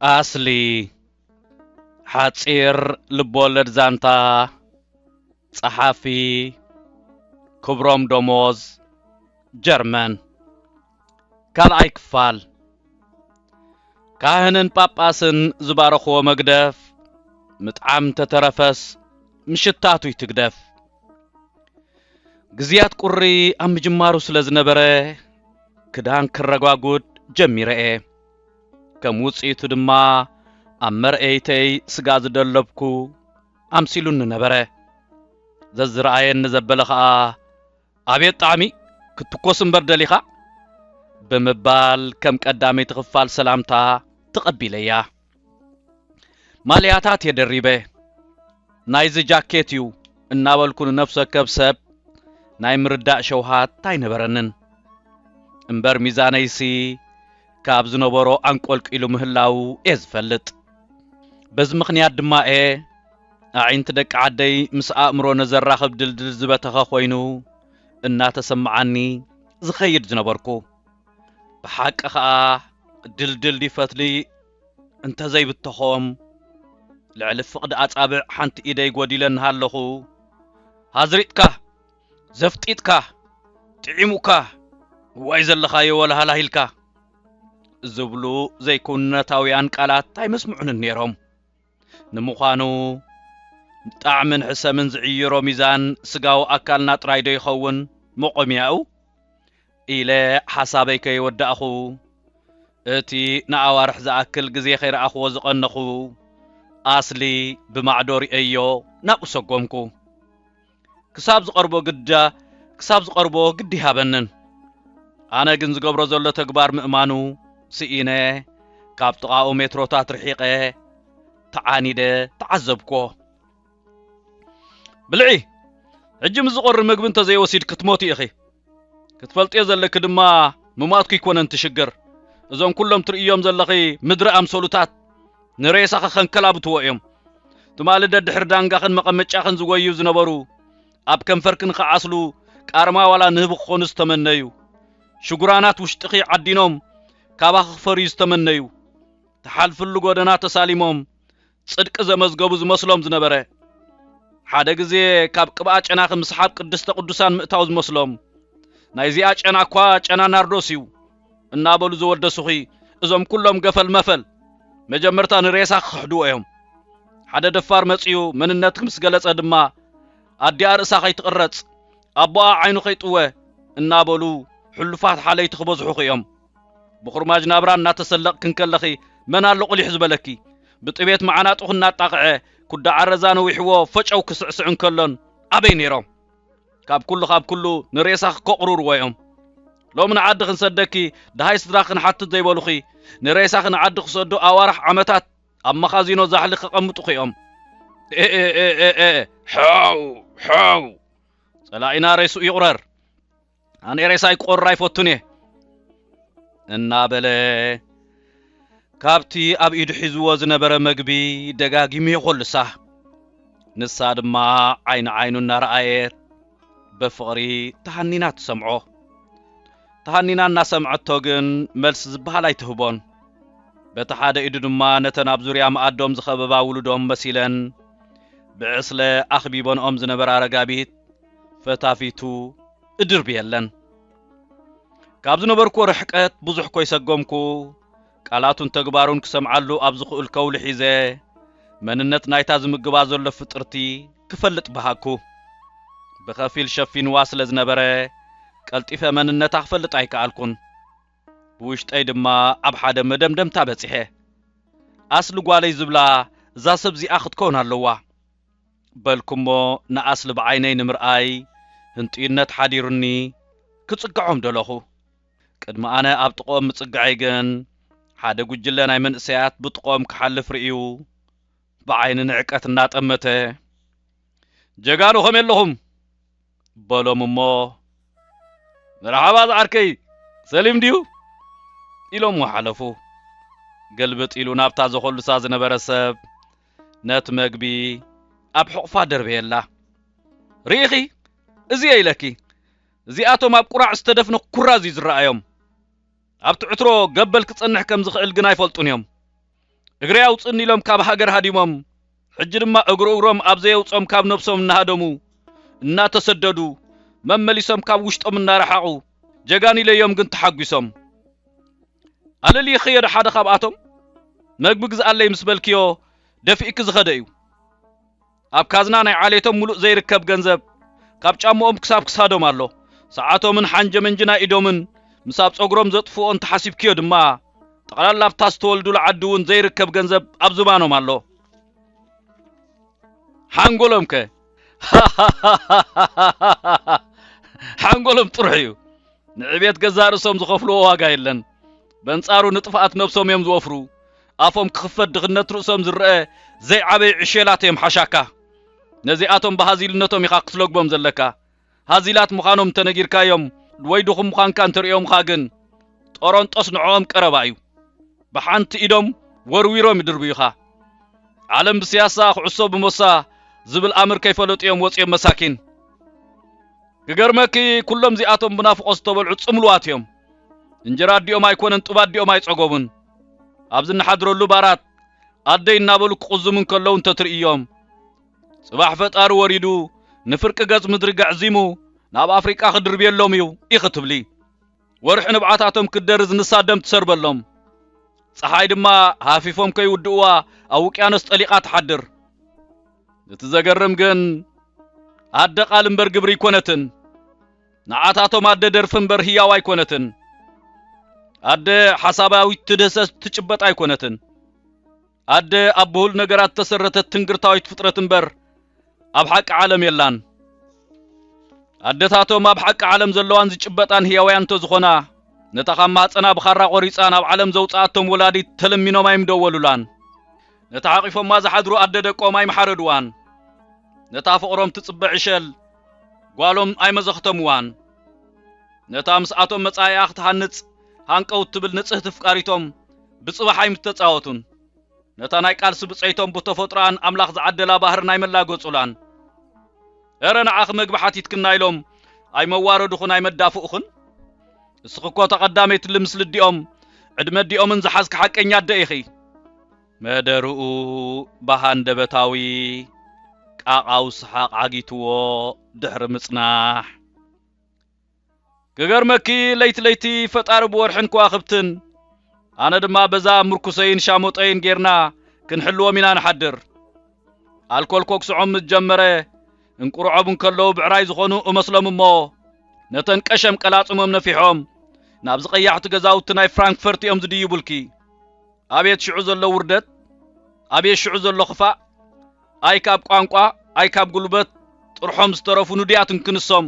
ኣስሊ ሓጺር ልቦለድ ዛንታ፣ ጸሓፊ ክብሮም ደሞዝ፣ ጀርመን። ካልኣይ ክፋል። ካህንን ጳጳስን ዝባረኽዎ መግደፍ፣ ምጥዓም እንተተረፈስ ምሽታቱ ይትግደፍ። ግዝያት ቁሪ ኣብ ምጅማሩ ስለ ዝነበረ፣ ክዳን ክረጓጉድ ጀሚረ እየ። ከም ውጽኢቱ ድማ ኣብ መርኣይተይ ስጋ ዝደለብኩ ኣምሲሉኒ ነበረ። ዘዝረኣየኒ ዘበለ ኸኣ፣ "ኣቤት ጣዕሚ! ክትትኮስ እምበር ደሊኻ?" ብምባል ከም ቀዳመይቲ ክፋል ሰላምታ ተቐቢለያ። ማልያታት እየ ደሪበ። "ናይዚ ጃኬት እዩ" እናበልኩ ንነፍሲ ወከፍ ሰብ ናይ ምርዳእ ሸውሃት ኣይነበረንን። እምበር ሚዛነይሲ ካብ ዝነበሮ ኣንቆልቂሉ ምህላዉ እየ ዝፈልጥ። በዚ ምኽንያት ድማ እየ ኣዒንቲ ደቂ ዓደይ ምስ ኣእምሮ ነዘራኽብ ድልድል ዝበተኸ ኮይኑ እናተሰምዓኒ ዝኸይድ ዝነበርኩ። ብሓቂ ኸኣ ድልድል ድዩ ፈትሊ እንተዘይብተኾም፣ ልዕሊ ፍቕዲ ኣጻብዕ ሓንቲ ኢደይ ጎዲለ እናሃለኹ፣ "ሃዝሪጥካ፣ ዘፍጢጥካ፣ ጥዒሙካ፣ እዋይ ዘለኻዮ ወለሃላሂልካ" ዝብሉ ዘይኩነታውያን ቃላት ኣይመስምዑንን ነይሮም። ንምዃኑ፣ ጣዕምን ሕሰምን ዝዕይሮ ሚዛን ስጋዊ ኣካልና ጥራይ ዶ ይኸውን መቖሚያኡ? ኢለ ሓሳበይ ከይወዳእኹ፣ እቲ ንኣዋርሕ ዝኣክል ግዜ ከይረኣኽዎ ዝቐነኹ ኣስሊ ብማዕዶ ርእየዮ ናብኡ ሰጎምኩ። ክሳብ ዝቐርቦ ግዳ፣ ክሳብ ዝቐርቦ ግዲ ይሃበንን። ኣነ ግን ዝገብሮ ዘሎ ተግባር ምእማኑ ስኢነ፣ ካብ ጥቓኡ ሜትሮታት ርሒቐ ተዓኒደ ተዓዘብኩዎ። "ብልዒ፣ ሕጂ ምስ ዝቐሪ ምግቢ እንተዘይወሲድኪ ክትሞቲ ኢኺ። ክትፈልጥዮ ዘለኪ ድማ፣ ምማትኩ ኣይኮነን እቲ ሽግር። እዞም ኩሎም ትርእዮም ዘለኺ ምድሪ ኣምሰሉታት ንሬሳኺ ከንከላብትዎ እዮም። ትማሊ ደድሕሪ ዳንጋኽን መቐመጫኽን ዝጎዩ ዝነበሩ፣ ኣብ ከንፈርክን ክዓስሉ ቃርማ ዋላ ንህቢ ክኾኑ ዝተመነዩ፣ ሽጉራናት ውሽጥኺ ዓዲኖም ካባኺ ክፈርዩ ዝተመነዩ፣ ትሓልፍሉ ጎደና ተሳሊሞም ጽድቂ ዘመዝገቡ ዝመስሎም ዝነበረ፣ ሓደ ግዜ ካብ ቅብኣ ጨናኺ ምስሓብ ቅድስተ ቅዱሳን ምእታው ዝመስሎም፣ "ናይዚኣ ጨና እኳ ጨና ናርዶስ እዩ" እናበሉ ዘወደሱኺ፣ እዞም ኩሎም ገፈል መፈል መጀመርታ ንሬሳ ክኽሕድዎ እዮም። ሓደ ደፋር መጺኡ መንነትኪ ምስ ገለጸ ድማ፣ "ኣዲኣ ርእሳ ከይትቕረጽ፣ ኣቦኣ ዓይኑ ከይጥወ" እናበሉ ሕሉፋት ሓለይቲ ክበዝሑኺ እዮም። ብኹርማጅ ናብራ እናተሰለቕኪ እንከለኺ፣ መን ኣሎ ቁሊሕ ዝበለኪ? ብጥቤት መዓናጡኺ እናጣቕዐ፣ ኩዳ ዓረዛ ነዊሕዎ ፈጨው ክስዕስዕ እንከሎን ኣበይ ነይሮም? ካብ ኩሉ፣ ካብ ኩሉ ንሬሳኺ ከቑርርዎ እዮም። ሎሚ ንዓዲ ክንሰደኪ፣ ደሃይ ስድራኺ ክንሓትት ዘይበሉኺ፣ ንሬሳኺ ንዓዲ ክሰዱ ኣዋርሕ ዓመታት ኣብ መኻዚኖ ዛሕሊ ከቐምጡኺ እዮም። ኤ፣ ኤ፣ ኤ፣ ኤ፣ ኤ፣ ሓው፣ ሓው። ጸላኢና ሬስኡ ይቑረር። ኣነ ሬሳይ ክቆርር ኣይፈቱን እየ እናበለ ካብቲ ኣብ ኢዱ ሒዝዎ ዝነበረ መግቢ ደጋጊሙ የኾልሳ። ንሳ ድማ ዓይኒ ዓይኑ እናረኣየት ብፍቕሪ ተሃኒና ትሰምዖ። ተሃኒና እናሰምዐቶ ግን መልሲ ዝበሃል ኣይትህቦን። በቲ ሓደ ኢዱ ድማ ነተን ኣብ ዙርያ መኣዶም ዝኸበባ ውሉዶም መሲለን ብዕስለ ኣኽቢበንኦም ዝነበራ ረጋቢት ፈታፊቱ እድርብየለን። ካብ ዝነበርኩዎ ርሕቀት ብዙሕ ኮይሰጎምኩ፣ ቃላቱን ተግባሩን ክሰምዓሉ ኣብ ዝኽእል ከውሊ ሒዘ፣ መንነት ናይታ ዝምግባ ዘሎ ፍጥርቲ ክፈልጥ በሃግኩ። ብኸፊል ሸፊንዋ ስለ ዝነበረ፣ ቀልጢፈ መንነታ ክፈልጥ ኣይከኣልኩን። ብውሽጠይ ድማ ኣብ ሓደ መደምደምታ በጺሐ። ኣስሊ ጓለይ ዝብላ እዛ ሰብ እዚኣ ክትከውን ኣለዋ። በልኩሞ ንኣስሊ ብዓይነይ ንምርኣይ ህንጥዩነት ሓዲሩኒ ክጽግዖም ደለኹ። ቅድሚ ኣነ ኣብ ጥቕኦም ምጽግዐይ ግን ሓደ ጉጅለ ናይ መንእሰያት ብጥቕኦም ክሓልፍ ርእዩ ብዓይኒ ንዕቀት እናጠመተ፣ "ጀጋኑ ከመይ ኣለኹም?" በሎም እሞ፣ "መርሓባ ዝዓርከይ፣ ሰሊም ድዩ?" ኢሎሞ ሓለፉ። ገልብጥ ኢሉ ናብታ ዘኾልሳ ዝነበረ ሰብ ነቲ መግቢ ኣብ ሕቑፋ ደርበየላ። "ርኢኺ? እዚ እየ ኢለኪ። እዚኣቶም ኣብ ቁራዕ ዝተደፍነ ኩራዝ እዩ ዝረኣዮም። ኣብቲ ዕትሮ ገበል ክጸንሕ ከም ዝኽእል ግን ኣይፈልጡን እዮም። እግረይ ኣውጽእኒ ኢሎም ካብ ሃገር ሃዲሞም፣ ሕጂ ድማ እግሪ እግሮም ኣብ ዘየውጾም ካብ ነብሶም እናሃደሙ፣ እናተሰደዱ፣ መመሊሶም ካብ ውሽጦም እናረሓቑ፣ ጀጋኑ ኢለዮም ግን ተሓጒሶም። ኣለልይኸዮ ዶ ሓደ ካብኣቶም? መግቢ ግዝኣለይ ምስ በልክዮ ደፊእኪ ዝኸደ እዩ። ኣብ ካዝና ናይ ዓሌቶም ሙሉእ ዘይርከብ ገንዘብ፣ ካብ ጫምኦም ክሳብ ክሳዶም ኣሎ። ሰዓቶምን ሓንጀመንጂ ናይ ኢዶምን፣ ምስ ኣብ ጸጉሮም ዘጥፍኦ እንተሓሲብክዮ ድማ፣ ጠቕላላ ኣብታ ዝተወልዱሉ ዓዲ እውን ዘይርከብ ገንዘብ ኣብ ዝባኖም ኣሎ። ሓንጎሎም ከ? ሓንጎሎም ጥሩሕ እዩ። ንዕቤት ገዛእ ርእሶም ዝኸፍልዎ ዋጋ የለን። በንጻሩ ንጥፍኣት ነብሶም እዮም ዝወፍሩ። ኣፎም ክኽፈት ድኽነት ርእሶም ዝረአ ዘይዓበዩ ዕሼላት እዮም ሓሻካ። ነዚኣቶም ብሃዚልነቶም ኢኻ ክትለግቦም ዘለካ። ሃዚላት ምዃኖም እንተነጊርካዮም ወይ ድኹም ምዃንካ እንተርእዮምኻ ግን፣ ጦሮንጦስ ንዕኦም ቀረባ እዩ። ብሓንቲ ኢዶም ወርዊሮም ይድርብዩኻ። ዓለም ብስያሳ፣ ኩዕሶ ብሞሳ ዝብል ኣምር ከይፈለጡ እዮም ወጺኦም መሳኪን። ክገርመኪ፣ ኩሎም እዚኣቶም ብናፍቖት ዝተበልዑ ጽምሉዋት እዮም። እንጀራ ኣዲኦም ኣይኮነን፣ ጡብ ኣዲኦም ኣይጸገቡን። ኣብ ዝንሓድረሉ ባራት ኣደይ እናበሉ ክቕዝሙ እንከለዉ እንተትርእዮም፣ ጽባሕ ፈጣሪ ወሪዱ ንፍርቂ ገጽ ምድሪ ገዕዚሙ ናብ ኣፍሪቃ ክድርብየሎም እዩ ኢኺ ትብሊ። ወርሒ ንብዓታቶም ክትደርዝ ንሳ ደም ትሰርበሎም። ጸሓይ ድማ ሃፊፎም ከይውድእዋ ኣብ ውቅያኖስ ጠሊቓ ትሓድር። እቲ ዘገርም ግን ኣደ ቃል እምበር ግብሪ ኣይኮነትን። ንዓታቶም ኣደ ደርፊ እምበር ህያው ኣይኮነትን። ኣደ ሓሳባዊት ትድህሰስ ትጭበጥ ኣይኮነትን። ኣደ ኣብ ብሁል ነገራት እተሰረተት ትንግርታዊት ፍጥረት እምበር ኣብ ሓቂ ዓለም የላን። ኣደታቶም ኣብ ሓቂ ዓለም ዘለዋን ዝጭበጣን ህያውያን እንተዝኾና፣ ነታ ካብ ማህጸና ብኻራ ቆሪጻ ናብ ዓለም ዘውጽኣቶም ወላዲት ተለሚኖም ኣይምደወሉላን። ነታ ሓቒፎማ ዝሓድሩ ኣደ ደቆም ኣይምሓረድዋን። ነታ ፍቕሮም ትጽበ ዕሸል ጓሎም ኣይመዘኽተምዋን። ነታ ምስኣቶም መጻኢኣ ክትሃንጽ ሃንቀው እትብል ንጽህቲ ፍቃሪቶም ብጽባሕ ኣይምተጻወቱን። ነታ ናይ ቃልሲ ብጸይቶም ብተፈጥሮኣን ኣምላኽ ዝዓደላ ባህርን ኣይመላገጹላን። "እረ ንዓኺ መግቢ ሓቲትክና" ኢሎም ኣይመዋረዱኽን ኣይመዳፍኡኽን። እስኺ እኮ እታ ቀዳመይቲ ልምስሊ ኣዲኦም ዕድመ ኣዲኦምን ዝሓዝኪ ሓቀኛ ኣደ ኢኺ። መደርኡ ብሃንደበታዊ ቃቓው ሰሓቕ ዓጊትዎ ድሕሪ ምጽናሕ፣ ክገርመኪ፣ ለይቲ ለይቲ ፈጣሪ ብወርሕን ከዋኽብትን፣ ኣነ ድማ በዛ ምርኩሰይን ሻሞጠይን ጌርና ክንሕልዎም ኢና ንሓድር። ኣልኮል ኮክስዖም ምስ ጀመረ፣ እንቁርዖም እንከለዉ ብዕራይ ዝኾኑ እመስሎም እሞ፣ ነተን ቀሸም ቀላጽሞም ነፊሖም፣ ናብዚ ቀያሕቲ ገዛውቲ ናይ ፍራንክፈርት እዮም ዝድይቡልኪ። ኣቤት ሽዑ ዘሎ ውርደት! ኣቤት ሽዑ ዘሎ ክፋእ! ኣይ ካብ ቋንቋ፣ ኣይ ካብ ጉልበት፣ ጥርሖም ዝተረፉ ንድያትን ክንሶም፣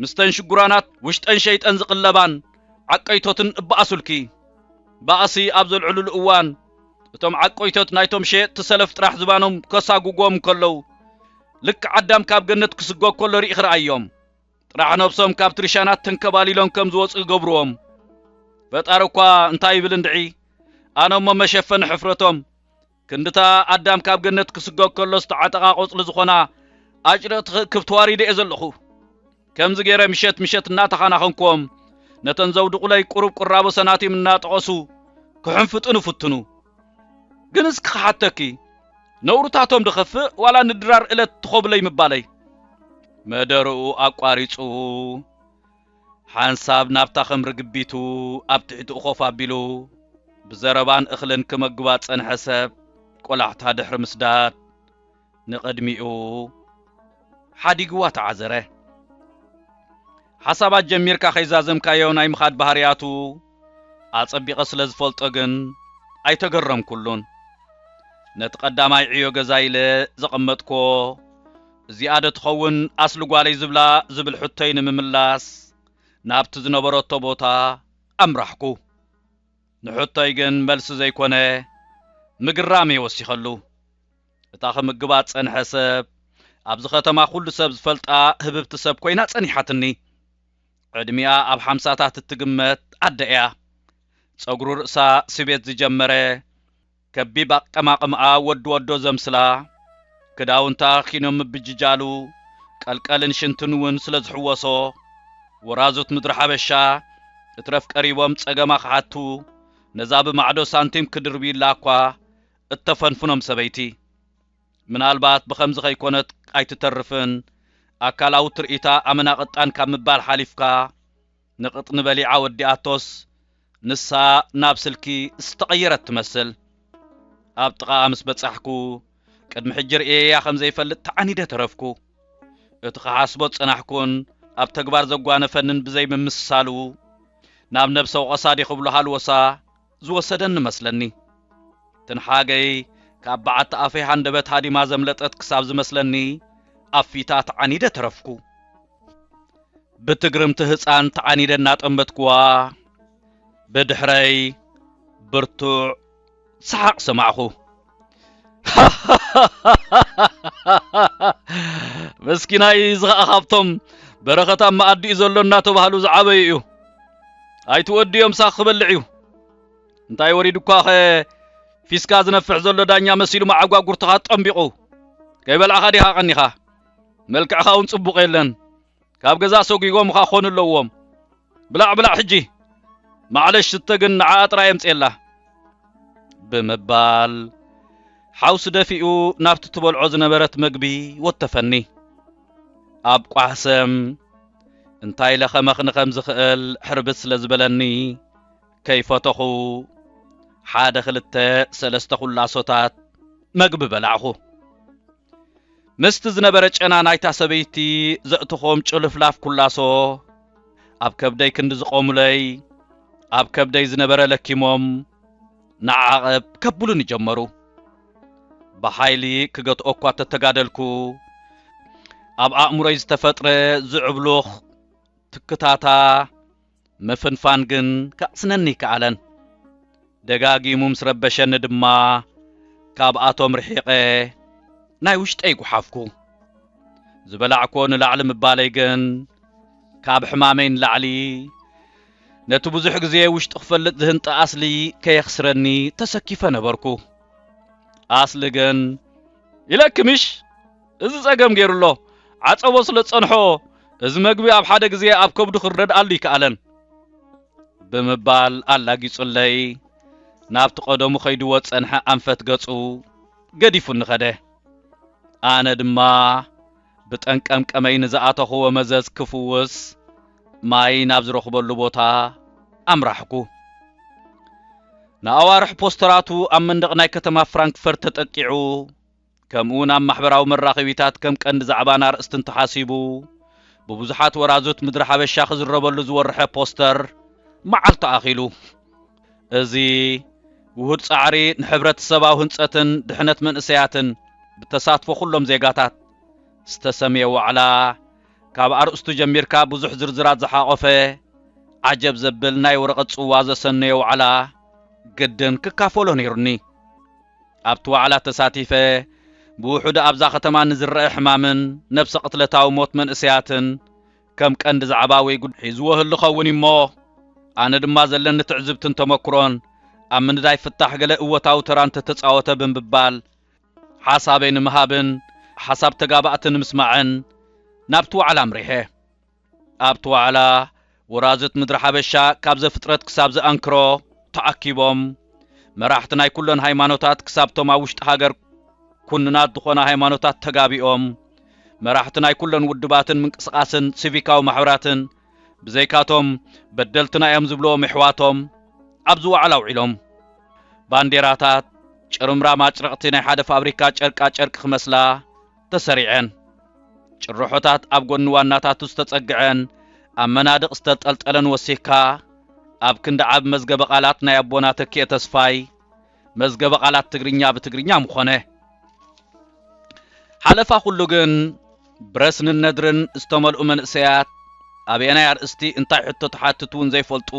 ምስተን ሽጉራናት ውሽጠን ሸይጠን ዝቕለባን ዓቀይቶትን እበኣሱልኪ። ባእሲ ኣብ ዘልዕሉሉ እዋን፣ እቶም ዓቀይቶት ናይቶም ሸየጥቲ ሰለፍ ጥራሕ ዝባኖም ከሳጉጎም እንከለዉ፣ ልክዕ ኣዳም ካብ ገነት ክስጎግ ከሎ ርኢኺ ረኣዮም። ጥራሕ ነብሶም ካብቲ ርሻናት ተንከባሊሎም ከም ዝወጹ ይገብርዎም። ፈጣሪ እኳ እንታይ ይብል እንድዒ፣ ኣነ እሞ መሸፈኒ ሕፍረቶም፣ ክንድታ ኣዳም ካብ ገነት ክስጎግ ከሎ ዝተዓጠቓ ቆጽሊ ዝኾና ኣጭርቕቲ ክእክብ ተዋሪደ እየ ዘለኹ። ከምዚ ገይረ ምሸት ምሸት እናተኻናኸንክዎም፣ ነተን ዘውድቑለይ ቁሩብ ቁራቦ ሰናቲም እናጠቐሱ ክሕንፍጡኒ ይፍትኑ። ግን እስኪ ክሓተኪ፣ ነውርታቶም ድኸፍእ ዋላ ንድራር እለት ትኾብለይ ምባለይ? መደርኡ ኣቋሪጹ፣ ሓንሳብ ናብታ ከም ርግቢቱ ኣብ ትሕቲኡ ኮፍ ኣቢሉ ብዘረባን እኽልን ክመግባ ዝጸንሐ ሰብ ቆላሕታ ድሕሪ ምስዳድ ንቕድሚኡ ሓዲግዋ ተዓዘረ። ሓሳባት ጀሚርካ ከይዛዘምካዮ ናይ ምኻድ ባህርያቱ ኣጸቢቐ ስለ ዝፈልጦ ግን ኣይተገረምኩሉን። ነቲ ቀዳማይ ዕዮ ገዛ ኢለ ዘቐመጥክዎ፣ "እዚኣ ዶ ትኸውን ኣስሊ ጓለይ ዝብላ?" ዝብል ሕቶይ ንምምላስ ናብቲ ዝነበረቶ ቦታ ኣምራሕኩ። ንሕቶይ ግን መልሲ ዘይኮነ፣ ምግራም እየ ወሲኸሉ። እታ ክምግባ ዝጸንሐ ሰብ፣ ኣብዚ ከተማ ኩሉ ሰብ ዝፈልጣ ህብብቲ ሰብ ኮይና ጸኒሓትኒ። ዕድሚኣ ኣብ ሓምሳታት እትግመት ኣደ እያ። ጸጉሩ ርእሳ ስቤት ዝጀመረ፣ ከቢብ ኣቀማቕምኣ ወዲ ወዶ ዘምስላ፣ ክዳውንታ ኪኖ ምብጅጃሉ፣ ቀልቀልን ሽንትን እውን ስለ ዝሕወሶ፣ ወራዙት ምድሪ ሓበሻ እትረፍ ቀሪቦም ጸገማ ክሓቱ፣ ነዛ ብማዕዶ ሳንቲም ክድርብይላ እኳ እተፈንፍኖም ሰበይቲ። ምናልባት ብኸምዚ ከይኮነት ኣይትተርፍን፣ ኣካላዊ ትርኢታ ኣመናቕጣን ካብ ምባል ሓሊፍካ፣ ንቕጥኒ በሊዓ ወዲኣቶስ፣ ንሳ ናብ ስልኪ ዝተቐየረት ትመስል። ኣብ ጥቓኣ ምስ በጻሕኩ፣ ቅድሚ ሕጂ ርእየያ ከም ዘይፈልጥ ተዓኒደ ተረፍኩ። እቲ ክሓስቦ ዝጸናሕኩን ኣብ ተግባር ዘጓነፈንን ብዘይምምስሳሉ፣ ናብ ነብሰ ወቐሳ ድየ ክብሎ ሃልወሳ ዝወሰደኒ መስለኒ። ትንሓገይ ካብ በዓቲ ኣፈይ ሃንደበት ሃዲማ ዘምለጠት ክሳብ ዝመስለኒ፣ ኣብ ፊታ ተዓኒደ ተረፍኩ። ብትግርምቲ ህጻን ተዓኒደ እናጠመትኩዋ፣ ብድሕረይ ብርቱዕ ሰሓቕ ሰማዕኹ። መስኪናይ፣ እዚ ኸኣ ካብቶም በረኸት ኣብ መኣዲኡ ዘሎ እናተባህሉ ዝዓበዩ እዩ። ኣይትወድዮም፣ ሳኽ ክበልዕ እዩ። እንታይ ወሪዱኳኸ፣ ፊስካ ዝነፍሕ ዘሎ ዳኛ መሲሉ መዓጓጉርትኻ ጠምቢቑ። ከይበላዕኻ ዲኻ ቀኒኻ? መልክዕኻ እውን ጽቡቕ የለን። ካብ ገዛ ሰጒጎምኻ ክኾኑ ኣለዎም። ብላዕ፣ ብላዕ ሕጂ። ማዕለሽ ስተ ግን ንዓኣ ጥራይ የምጽኤላ። ብምባል፣ ሓውሲ ደፊኡ ናብቲ ትበልዖ ዝነበረት መግቢ ወተፈኒ። ኣብ ቋህሰም እንታይ ለኸመኽኒ ከም ዝኽእል ሕርብት ስለ ዝበለኒ፣ ከይፈተኹ ሓደ ክልተ ሰለስተ ኩላሶታት መግቢ በላዕኹ። ምስቲ ዝነበረ ጨና ናይታ ሰበይቲ ዘእተኾም ጭልፍላፍ ኩላሶ፣ ኣብ ከብደይ ክንዲ ዝቖሙለይ፣ ኣብ ከብደይ ዝነበረ ለኪሞም ንዓቐብ ከብሉኒ ጀመሩ። ብሓይሊ ክገትኦ እኳ ተተጋደልኩ፣ ኣብ ኣእምሮይ ዝተፈጥረ ዝዕብሉኽ ትክታታ ምፍንፋን ግን ከቕስነኒ ኣይከኣለን። ደጋጊሙ ምስ ረበሸኒ ድማ፣ ካብኣቶም ርሒቐ ናይ ውሽጠይ ጓሓፍኩ። ዝበላዕኮ ንላዕሊ ምባለይ ግን፣ ካብ ሕማመይ ንላዕሊ፣ ነቲ ብዙሕ ግዜ ውሽጡ ክፈልጥ ዝህንጠ ኣስሊ ከየኽስረኒ ተሰኪፈ ነበርኩ። ኣስሊ ግን፣ "ኢለኪ ምሽ? እዚ ጸገም ገይሩ ኣሎ። ዓጸቦ ስለ ዝጸንሖ፣ እዚ መግቢ ኣብ ሓደ ግዜ ኣብ ከብዱ ክረድኣሉ ኣይከኣለን" ብምባል ኣላጊጹለይ፣ ናብቲ ቀደሙ ከይድዎ ዝጸንሐ ኣንፈት ገጹ ገዲፉኒ ኸደ። ኣነ ድማ ብጠንቀምቀመይ ንዝኣተኽዎ መዘዝ ክፍውስ፣ ማይ ናብ ዝረኽበሉ ቦታ ኣምራሕኩ። ንኣዋርሕ ፖስተራቱ ኣብ መንደቕ ናይ ከተማ ፍራንክፈርት ተጠቂዑ፣ ከምኡውን ኣብ ማሕበራዊ መራኸቢታት ከም ቀንዲ ዛዕባን ኣርእስትን ተሓሲቡ፣ ብብዙሓት ወራዙት ምድሪ ሓበሻ ክዝረበሉ ዝወርሐ ፖስተር መዓልቱ ኣኺሉ። እዚ ውሁድ ጻዕሪ ንሕብረተሰባዊ ህንጸትን ድሕነት መንእሰያትን ብተሳትፎ ኩሎም ዜጋታት ዝተሰምየ ዋዕላ፣ ካብ ኣርእስቱ ጀሚርካ ብዙሕ ዝርዝራት ዝሓቖፈ፣ ዓጀብ ዘብል ናይ ወረቐት ጽዋ ዘሰነየ ዋዕላ ግድን ክካፈሎ ነይሩኒ። ኣብቲ ዋዕላ ተሳቲፈ፣ ብውሑዱ ኣብዛ ከተማ ንዝረአ ሕማምን ነብሰ ቅትለታዊ ሞት መንእሰያትን ከም ቀንዲ ዛዕባ ወይ ጉድ ሒዝዎ ህሉ ኸውን እሞ፣ ኣነ ድማ ዘለኒ ትዕዝብትን ተመክሮን ኣብ ምንዳይ ፍታሕ ገለ እወታዊ ተራ እንተተጻወተ ብምባል፣ ሓሳበይ ንምሃብን ሓሳብ ተጋባእቲ ንምስማዕን ናብቲ ዋዕላ ኣምሪሐ። ኣብቲ ዋዕላ፣ ወራዝት ምድሪ ሓበሻ ካብ ዘፍጥረት ክሳብ ዘኣንክሮ ተኣኪቦም፣ መራሕቲ ናይ ኩለን ሃይማኖታት ክሳብቶም ኣብ ውሽጢ ሃገር ኩንናት ዝኾና ሃይማኖታት ተጋቢኦም፣ መራሕቲ ናይ ኩለን ውድባትን ምንቅስቓስን ሲቪካዊ ማሕበራትን ብዘይካቶም በደልትና እዮም ዝብልዎም ኣሕዋቶም ኣብዚ ዋዕላ ኣውዒሎም። ባንዴራታት ጭርምራም ኣጭረቕቲ ናይ ሓደ ፋብሪካ ጨርቃ ጨርቂ ክመስላ ተሰሪዐን። ጭርሖታት ኣብ ጎኒ ዋናታቱ ዝተጸግዐን ኣብ መናድቕ ዝተጠልጠለን ወሲኽካ፣ ኣብ ክንዲ ዓቢ መዝገበ ቃላት ናይ ኣቦና ተኪኤ ተስፋይ፣ መዝገበ ቃላት ትግርኛ ብትግርኛ ምኾነ። ሓለፋ ኩሉ ግን፣ ብረስንን ነድርን ዝተመልኡ መንእሰያት፣ ኣበየናይ ኣርእስቲ እንታይ ሕቶ ትሓትት እውን ዘይፈልጡ፣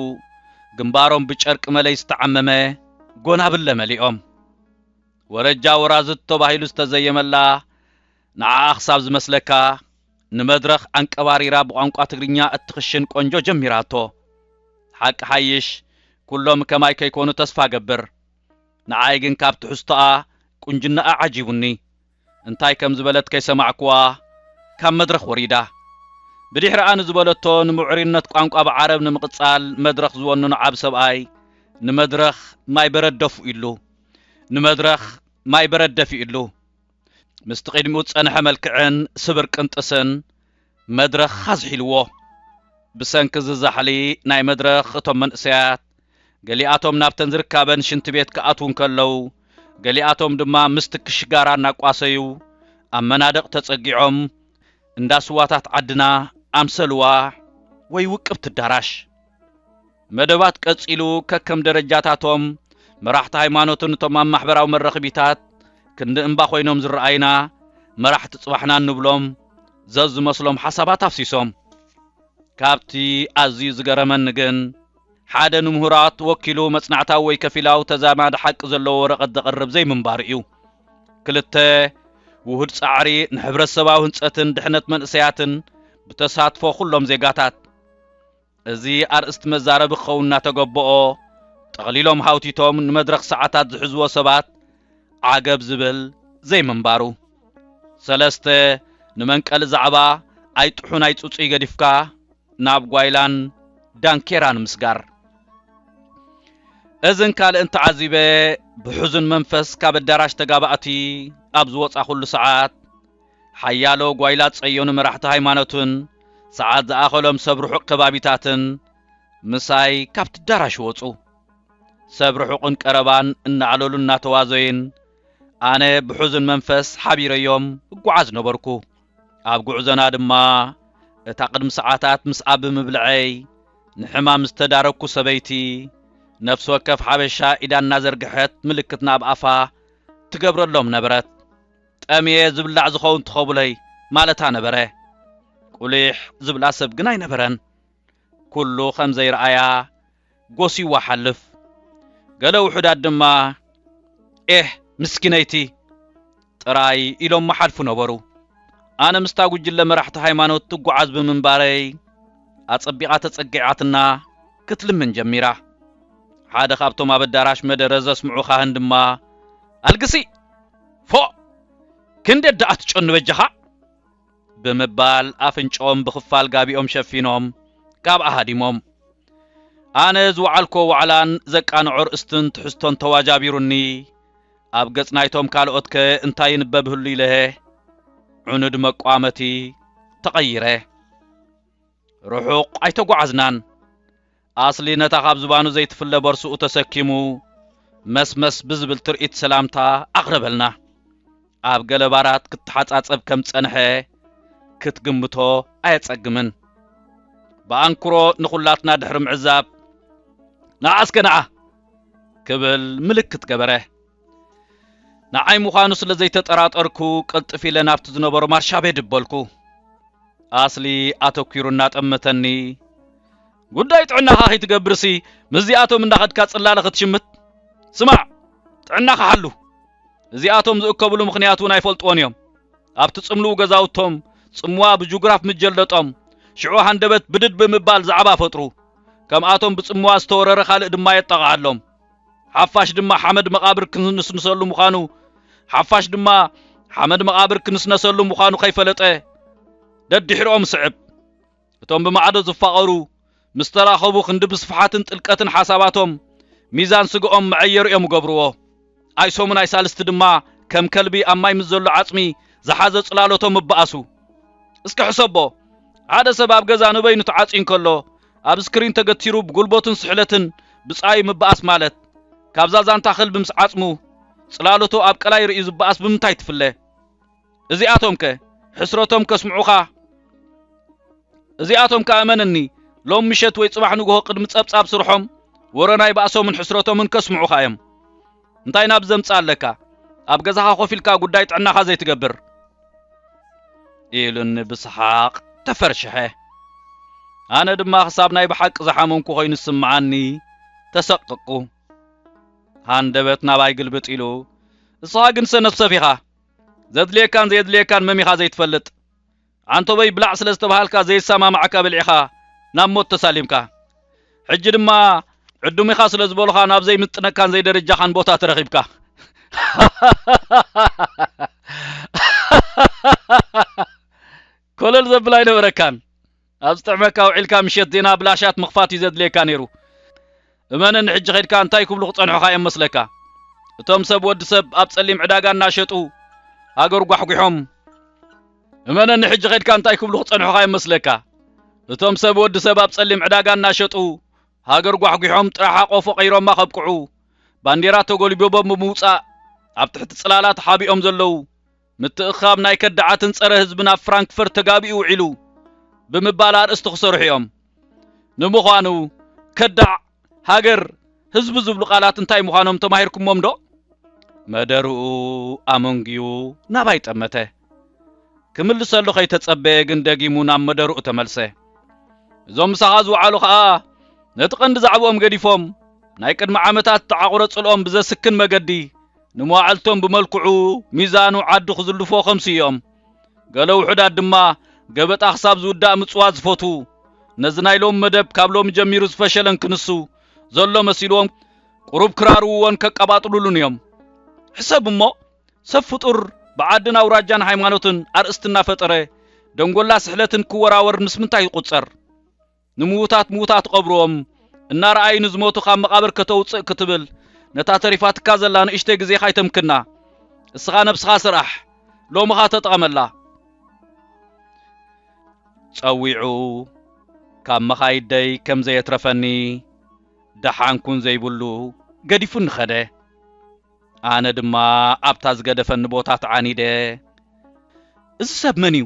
ግንባሮም ብጨርቂ መለይ ዝተዓመመ ጎናብለ መሊኦም። ወረጃ ወራዝት ተባሂሉ ዝተዘየመላ፣ ንዓኣ ክሳብ ዝመስለካ፣ ንመድረኽ ኣንቀባሪራ ብቋንቋ ትግርኛ እትኽሽን ቆንጆ ጀሚራቶ። ሓቂ ሓይሽ፣ ኩሎም ከማይ ከይኮኑ ተስፋ ገብር። ንዓይ ግን ካብ ትሕዝቶኣ ቁንጅናኣ ዓጂቡኒ። እንታይ ከም ዝበለት ከይሰማዕኩዋ ካብ መድረኽ ወሪዳ። ብድሕሪኣ ንዝበለቶ ንምዕሩይነት ቋንቋ ብዓረብ ንምቕጻል መድረኽ ዝወነኑ ዓቢ ሰብኣይ ንመድረኽ ማይ በረድ ደፍኡ ኢሉ። ንመድረኽ ማይ በረድ ደፊኡ ኢሉ። ምስቲ ቅድሚኡ ዝጸንሐ መልክዕን ስብር ቅንጥስን መድረኽ ኣዝሒልዎ። ብሰንኪ እዚ ዛሕሊ ናይ መድረኽ እቶም መንእሰያት ገሊኣቶም ናብተን ዝርካበን ሽንቲ ቤት ክኣትዉ እንከለዉ፣ ገሊኣቶም ድማ ምስቲ ክሽጋራ እናቋሰዩ ኣብ መናድቕ ተጸጊዖም እንዳ ስዋታት ዓድና ኣምሰልዋ ወይ ውቅብቲ ኣዳራሽ። መደባት ቀጺሉ ከከም ደረጃታቶም መራሕቲ ሃይማኖትን እቶም ኣብ ማሕበራዊ መራኸቢታት ክንዲ እምባ ኮይኖም ዝረኣዩና መራሕቲ ጽባሕና እንብሎም ዘዝመስሎም ሓሳባት ኣፍሲሶም። ካብቲ ኣዝዩ ዝገረመኒ ግን፣ ሓደ ንምሁራት ወኪሉ መጽናዕታዊ ወይ ከፊላዊ ተዛማዲ ሓቂ ዘለዎ ወረቐት ዘቕርብ ዘይምንባሩ እዩ። ክልተ፣ ውሁድ ጻዕሪ ንሕብረተሰባዊ ህንጸትን ድሕነት መንእሰያትን ብተሳትፎ ኩሎም ዜጋታት። እዚ ኣርእስቲ መዛረቢ ክኸውን እናተገበኦ፣ ጠቕሊሎም ሃውቲቶም ንመድረኽ ሰዓታት ዝሕዝዎ ሰባት ዓገብ ዝብል ዘይምንባሩ። ሰለስተ፣ ንመንቀሊ ዛዕባ ኣይጥሑን ኣይጽጹይ ገዲፍካ ናብ ጓይላን ዳንኬራን ምስጋር። እዝን ካልእን ተዓዚበ ብሕዙን መንፈስ ካብ ኣዳራሽ ተጋባእቲ ኣብ ዝወጻኹሉ ሰዓት፣ ሓያሎ ጓይላ ጸዮኑ መራሕቲ ሃይማኖትን ሰዓት ዝኣኸሎም ሰብ ርሑቕ ከባቢታትን ምሳይ ካብቲ ኣዳራሽ ወጹ። ሰብ ርሑቕን ቀረባን እናዕለሉ እናተዋዘዩን፣ ኣነ ብሕዙን መንፈስ ሓቢረዮም እጓዓዝ ነበርኩ። ኣብ ጉዕዞና ድማ፣ እታ ቅድሚ ሰዓታት ምስኣ ብምብልዐይ ንሕማም ዝተዳረግኩ ሰበይቲ፣ ነፍሲ ወከፍ ሓበሻ ኢዳ እናዘርግሐት ምልክት ናብ ኣፋ ትገብረሎም ነበረት። ጠምየ ዝብላዕ ዝኸውን ትኸቡለይ ማለታ ነበረ። ቁሊሕ ዝብላ ሰብ ግን ኣይነበረን። ኩሉ ከም ዘይረኣያ ጎስይዋ ሓልፍ። ገለ ውሑዳት ድማ፣ ኤህ ምስኪነይቲ ጥራይ ኢሎም መሓልፉ ነበሩ። ኣነ ምስታ ጉጅለ መራሕቲ ሃይማኖት ትጓዓዝ ብምንባረይ፣ ኣጸቢቓ ተጸጊዓትና ክትልምን ጀሚራ። ሓደ ካብቶም ኣብ ኣዳራሽ መደረ ዘስምዑ ካህን ድማ፣ ኣልግሲ! ፎእ! ክንደይ ደኣ ትጨኑ በጃኻ? ብምባል ኣፍንጭኦም ብኽፋል ጋቢኦም ሸፊኖም ካብኣ ሃዲሞም። ኣነ ዝወዓልኮ ዋዕላን ዘቃንዖ ኣርእስትን ትሕዝቶን ተዋጃቢሩኒ፣ ኣብ ገጽ ናይቶም ካልኦትከ እንታይ ይንበብ ህሉ ኢለሀ፣ ዕኑድ መቋመቲ ተቐይረ። ርሑቕ ኣይተጓዓዝናን። ኣስሊ ነታ ካብ ዝባኑ ዘይትፍለ ቦርስኡ ተሰኪሙ፣ መስመስ ብዝብል ትርኢት ሰላምታ ኣቕረበልና። ኣብ ገለ ባራት ክተሓጻጸብ ከም ዝጸንሐ ክትግምቶ ኣየጸግምን። ብኣንክሮ ንኹላትና ድሕሪ ምዕዛብ፣ "ንዓ እስከ ንዓ!" ክብል ምልክት ገበረ። ንዓይ ምዃኑ ስለ ዘይተጠራጠርኩ፣ ቅልጥፍ ኢለ ናብቲ ዝነበሮ ማርሻ ቤት በልኩ። ኣስሊ ኣተኲሩ እናጠመተኒ፣ "ጉዳይ ጥዕናኻ ከይትገብርሲ፣ ምስዚኣቶም እንዳኸድካ ጽላለ ክትሽምት? ስማዕ፣ ጥዕናኻ ሓሉ። እዚኣቶም ዝእከብሉ ምኽንያት እውን ኣይፈልጥዎን እዮም። ኣብቲ ጽምልው ገዛውቶም፣ ጽምዋ ብጁግራፍ ምጀለጦም፣ ሽዑ ሃንደበት ብድድ ብምባል ዛዕባ ፈጥሩ። ከምኣቶም ብጽምዋ ዝተወረረ ካልእ ድማ የጣቕዓሎም። ሓፋሽ ድማ ሓመድ መቓብር ክንስንሰሉ ምዃኑ፣ ሓፋሽ ድማ ሓመድ መቓብር ክንስነሰሉ ምዃኑ ከይፈለጠ፣ ደድሕሪኦም ስዕብ። እቶም ብማዕዶ ዝፋቐሩ ምስ ተራኸቡ፣ ክንዲ ብስፍሓትን ጥልቀትን ሓሳባቶም፣ ሚዛን ስግኦም መዐየሪኦም ይገብርዎ። ኣይሶምን ኣይሳልስቲ ድማ ከም ከልቢ ኣብ ማይ ምስ ዘሎ ዓጽሚ ዝሓዘ ጽላሎቶም ምበኣሱ። እስኪ ሕሰቦ፣ ሓደ ሰብ ኣብ ገዛ ንበይኑ ተዓጽዩ እንከሎ፣ ኣብ ስክሪን ተገቲሩ ብጉልበቱን ስሕለትን ብጻዩ ምበኣስ ማለት፣ ካብዛ ዛንታ ከልቢ ምስ ዓጽሙ ጽላሎቱ ኣብ ቀላይ ርእዩ ዝበኣስ ብምንታይ ትፍለ? እዚኣቶም ከ ሕስረቶም ከስምዑኻ? እዚኣቶም ከ እመነኒ፣ ሎም ምሸት ወይ ጽባሕ ንግሆ ቅድሚ ጸብጻብ ስርሖም ወረ ናይ ባእሶምን ሕስረቶምን ከስምዑኻ እዮም። እንታይ ናብ ዘምጽእ ኣለካ? ኣብ ገዛኻ ኮፍ ኢልካ ጉዳይ ጥዕናኻ ዘይትገብር? ኢሉኒ ብሰሓቕ ተፈርሽሐ። ኣነ ድማ ክሳብ ናይ ብሓቂ ዝሓመምኩ ኮይኑ ዝስምዓኒ ተሰቀቕኩ። ሃንደበት ናባይ ግልብጥ ኢሉ፣ እስኻ ግን ሰነፍሰፍ ኢኻ። ዘድልየካን ዘየድልየካን መሚኻ ዘይትፈልጥ። ዓንቶበይ ብላዕ ስለ ዝተባሃልካ ዘይሰማማዕካ በሊዕኻ ናብ ሞት ተሳሊምካ። ሕጂ ድማ ዕዱም ኢኻ ስለ ዝበሉኻ ናብ ዘይምጥነካን ዘይደረጃኻን ቦታ ተረኺብካ። ኮለል ዘብል ኣይነበረካን። ኣብ ዝጥዕመካ ውዒልካ ምሸት ዜና ብላሻት ምኽፋት እዩ ዘድልየካ ነይሩ። እመነኒ፣ ሕጂ ኸድካ እንታይ ክብሉ ክጸንሑኻ እዮም መስለካ? እቶም ሰብ ወዲ ሰብ ኣብ ጸሊም ዕዳጋ እናሸጡ ሃገር ጓሕጒሖም። እመነኒ፣ ሕጂ ኸድካ እንታይ ክብሉ ክጸንሑኻ እዮም መስለካ? እቶም ሰብ ወዲ ሰብ ኣብ ጸሊም ዕዳጋ እናሸጡ ሃገር ጓሕጒሖም፣ ጥራሕ ኣቆፎ ቀይሮማ ከብቅዑ፣ ባንዴራ ተጎልቢቦም ብምውጻእ ኣብ ትሕቲ ጽላላት ሓቢኦም ዘለዉ፣ ምትእኽኻብ ናይ ከዳዓትን ጸረ ህዝብን ኣብ ፍራንክፈርት ተጋቢኡ ውዒሉ ብምባል ኣርእስቲ ክሰርሑ እዮም። ንምዃኑ ከዳዕ፣ ሃገር፣ ህዝቢ ዝብሉ ቃላት እንታይ ምዃኖም ተማሂርኩሞም ዶ? መደርኡ ኣመንጉዩ ናባይ ጠመተ። ክምልሰሉ ከይተጸበየ ግን ደጊሙ ናብ መደርኡ ተመልሰ። እዞም ምሳኻ ዝወዓሉ ኸኣ ነቲ ቀንዲ ዛዕባኦም ገዲፎም፣ ናይ ቅድሚ ዓመታት ተዓቑረ ጽልኦም ብዘስክን መገዲ ንመዋዕልቶም ብመልክዑ ሚዛኑ ዓዲ ክዝልፎ ከምሲ እዮም። ገለ ውሑዳት ድማ ገበጣ ክሳብ ዝውዳእ ምጽዋት ዝፈትዉ፣ ነዚ ናይ ሎም መደብ ካብ ሎሚ ጀሚሩ ዝፈሸለን ክንሱ ዘሎ መሲልዎም ቁሩብ ክራርውዎን ከቀባጥሉሉን እዮም። ሕሰብ እሞ፣ ሰብ ፍጡር ብዓድን ኣውራጃን ሃይማኖትን ኣርእስቲ እናፈጠረ ደንጎላ ስሕለትን ክወራወር ምስ ምንታይ ይቑጸር? ንምዉታት ምዉታት ቀብርዎም እናረኣዩ ንዝሞቱ ካብ መቓብር ከተውጽእ ክትብል፣ ነታ ተሪፋትካ ዘላ ንእሽተይ ግዜኻ ኣይተምክና። እስኻ ነብስኻ ስራሕ፣ ሎምኻ ተጠቐመላ። ጸዊዑ ካብ መኻይደይ ከም ዘየትረፈኒ፣ ደሓን ኩን ዘይብሉ ገዲፉኒ ኸደ። ኣነ ድማ ኣብታ ዝገደፈኒ ቦታ ተዓኒደ፣ "እዚ ሰብ መን እዩ?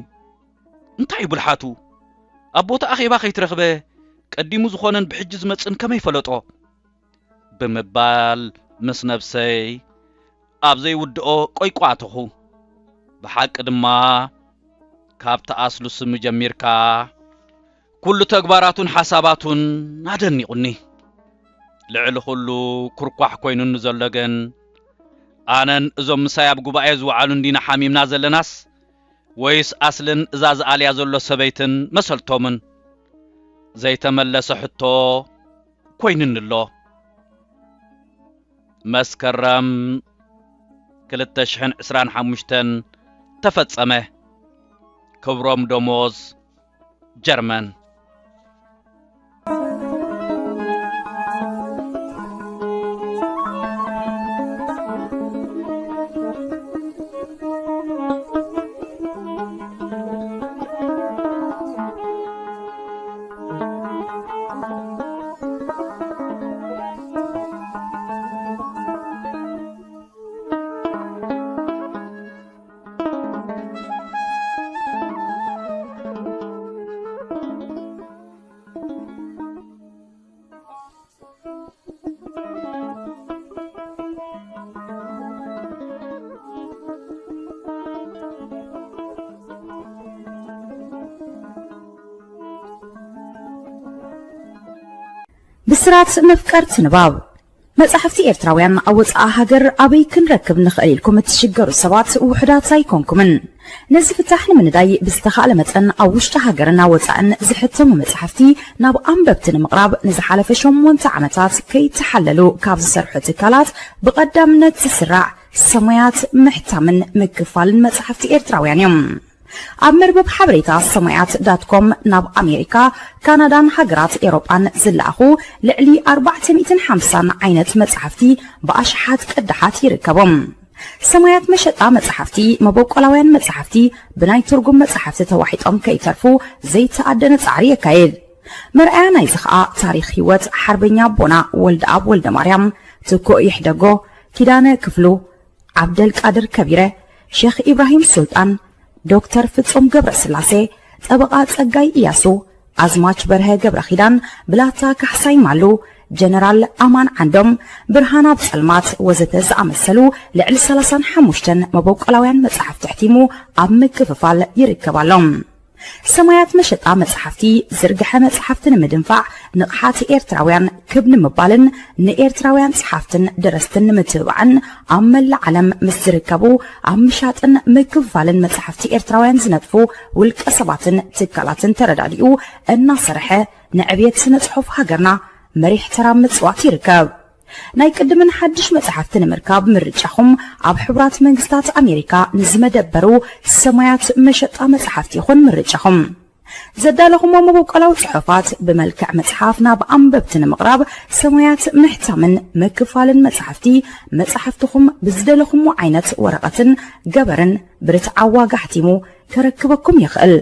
እንታይ እዩ ብልሓቱ? ኣብ ቦታ ኣኼባ ከይትረኽበ ቀዲሙ ዝኾነን ብሕጂ ዝመጽእን ከመይ ፈለጦ?" ብምባል ምስ ነብሰይ ኣብ ዘይውድኦ ቆይቋ ኣተኹ። ብሓቂ ድማ ካብ ተኣስሉ ስሙ ጀሚርካ ኩሉ ተግባራቱን ሓሳባቱን ኣደኒቑኒ። ልዕሊ ኩሉ ኩርኳሕ ኮይኑኒ ዘሎ ግን፣ ኣነን እዞም ምሳይ ኣብ ጉባኤ ዝወዓሉን ዲና ሓሚምና ዘለናስ፣ ወይስ ኣስልን እዛ ዝኣልያ ዘሎ ሰበይትን መሰልቶምን? ዘይተመለሰ ሕቶ ኮይኑኒ ኣሎ። መስከረም ክልተ ሽሕን ዕስራን ሓሙሽተን ተፈጸመ። ክብሮም ደሞዝ፣ ጀርመን። ብስራት መፍቀርቲ ንባብ። መጻሕፍቲ ኤርትራውያን ኣብ ወጻኢ ሃገር ኣበይ ክንረክብ ንኽእል ኢልኩም እትሽገሩ ሰባት ውሑዳት ኣይኮንኩምን። ነዚ ፍታሕ ንምንዳይ ብዝተኻእለ መጠን ኣብ ውሽጢ ሃገርን ኣብ ወጻእን ዝሕተሙ መጻሕፍቲ ናብ ኣንበብቲ ንምቕራብ ንዝሓለፈ ሸሞንተ ዓመታት ከይተሓለሉ ካብ ዝሰርሑ ትካላት ብቐዳምነት ዝስራዕ ሰማያት ምሕታምን ምክፋልን መጻሕፍቲ ኤርትራውያን እዮም። ኣብ መርበብ ሓበሬታ ሰማያት ዳት ኮም ናብ ኣሜሪካ፣ ካናዳን ሃገራት ኤውሮጳን ዝለኣኹ ልዕሊ ኣርባዕተ ሚእትን ሓምሳን ዓይነት መጻሕፍቲ ብኣሽሓት ቅዳሓት ይርከቦም። ሰማያት መሸጣ መጻሕፍቲ፣ መበቆላውያን መጻሕፍቲ፣ ብናይ ትርጉም መጻሕፍቲ ተዋሒጦም ከይተርፉ ዘይተኣደነ ጻዕሪ የካይድ። መርኣያ ናይዚ ኸኣ ታሪኽ ህይወት ሓርበኛ ኣቦና ወልደኣብ ወልደማርያም፣ ትኩእ ይሕደጎ፣ ኪዳነ ክፍሉ፣ ዓብደልቃድር ከቢረ፣ ሼኽ ኢብራሂም ሱልጣን፣ ዶክተር ፍጹም ገብረስላሴ፣ ጠበቓ ጸጋይ ኢያሱ፣ ኣዝማች በርሀ ገብረኺዳን፣ ብላታ ካሕሳይ ማሉ፣ ጀነራል ኣማን ዓንዶም፣ ብርሃን ኣብ ጸልማት ወዘተ ዝኣመሰሉ ልዕሊ ሰላሳን ሓሙሽተን መበቆላውያን መጻሕፍቲ ኣሕቲሙ ኣብ ምክፍፋል ይርከብ ኣሎ። ሰማያት መሸጣ መጻሕፍቲ፣ ዝርግሐ መጻሕፍቲ ንምድንፋዕ፣ ንቕሓት ኤርትራውያን ክብ ንምባልን ንኤርትራውያን ጸሓፍትን ደረስትን ንምትብባዕን ኣብ መላእ ዓለም ምስ ዝርከቡ ኣብ ምሻጥን ምክፍፋልን መጻሕፍቲ ኤርትራውያን ዝነጥፉ ውልቀ ሰባትን ትካላትን ተረዳዲኡ እናሰርሐ ንዕብየት ስነ ጽሑፍ ሃገርና መሪሕ ተራ ምጽዋት ይርከብ። ናይ ቅድምን ሓድሽ መጻሕፍቲ ንምርካብ ምርጫኹም ኣብ ሕቡራት መንግስታት ኣሜሪካ ንዝመደበሩ ሰማያት መሸጣ መጻሕፍቲ ይኹን ምርጫኹም። ዘዳለኹሞ መበቆላዊ ጽሑፋት ብመልክዕ መጽሓፍ ናብ ኣንበብቲ ንምቕራብ ሰማያት ምሕታምን ምክፋልን መጻሕፍቲ፣ መጻሕፍትኹም ብዝደለኹሞ ዓይነት ወረቐትን ገበርን ብርትዓዊ ዋጋ ኣሕቲሙ ከረክበኩም ይኽእል።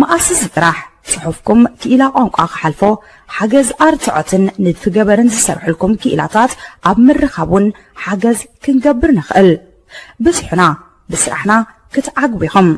መኣስ እዚ ጥራሕ ጽሑፍኩም ክኢላ ቋንቋ ክሓልፎ፣ ሓገዝ ኣርትዖትን ንድፊ ገበርን ዝሰርሑልኩም ክኢላታት ኣብ ምርኻብ እውን ሓገዝ ክንገብር ንኽእል። ብዝሑና ብስራሕና ክትዓግቡ ኢኹም።